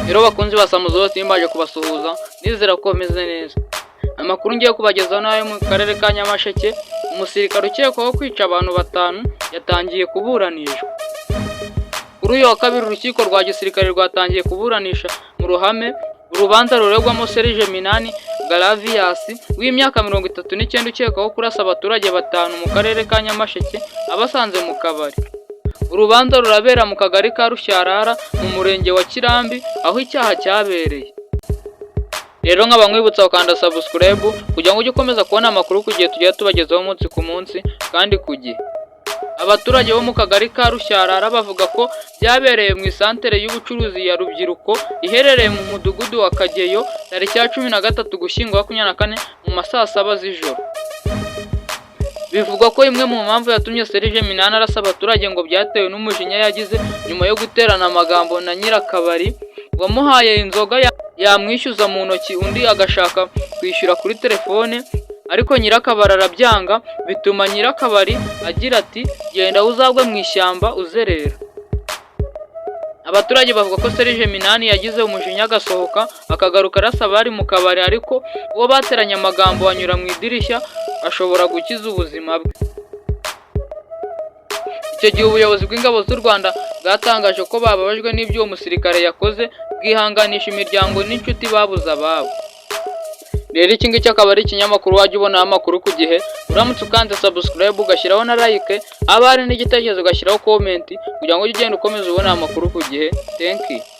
Rero bakunzi ba Samuzo simbaje kubasuhuza, nizera ko bameze neza. Amakuru ngiye kubagezaho n'ayo mu karere ka Nyamasheke. Umusirikare ukekwaho kwica abantu batanu yatangiye kuburanishwa. Kuri uyu wa kabiri, urukiko rwa gisirikare rwatangiye kuburanisha mu ruhame urubanza ruregwamo Serge Minani Garaviyas w'imyaka 39, ukekwaho kurasa abaturage batanu mu karere ka Nyamasheke abasanze mu kabari. Urubanza rurabera mu kagari ka Rushyarara mu murenge wa Kirambi, aho icyaha cyabereye. Rero nkaba nkwibutsa gukanda subscribe kugira ngo ujye ukomeza kubona amakuru ku gihe tugiye tubagezaho umunsi ku munsi kandi ku gihe. Abaturage bo mu kagari ka Rushyarara bavuga ko byabereye mu isantere y'ubucuruzi ya Rubyiruko iherereye mu mudugudu wa Kageyo, tariki ya 13 Ugushyingo 24 mu ma saa saba z'ijoro. Bivugwa ko imwe mu mpamvu yatumye Serge Minani arasa abaturage ngo byatewe n'umujinya yagize nyuma yo guterana amagambo na nyirakabari wamuhaye inzoga, yamwishyuza mu ntoki undi agashaka kwishyura kuri telefone, ariko nyirakabari arabyanga, bituma nyirakabari agira ati: "Genda uzagwe mu ishyamba uzerera." Abaturage bavuga ko Serge Minani yagize umujinya agasohoka, akagaruka arasa abari mu kabari, ariko uwo bateranye amagambo anyura mu idirishya ashobora gukiza ubuzima bwe. Icyo gihe ubuyobozi bw'ingabo z'u Rwanda bwatangaje ko bababajwe n'ibyo uwo musirikare yakoze, bwihanganisha imiryango n'inshuti babuze ababo. Rero iki ngiki akaba ari ikinyamakuru wajya ubonaho amakuru ku gihe uramutse ukanze subscribe, ugashyiraho na like, haba hari n'igitekerezo ugashyiraho comment, kugira ngo ujye ugenda ukomeza ubona amakuru ku gihe. Thank you.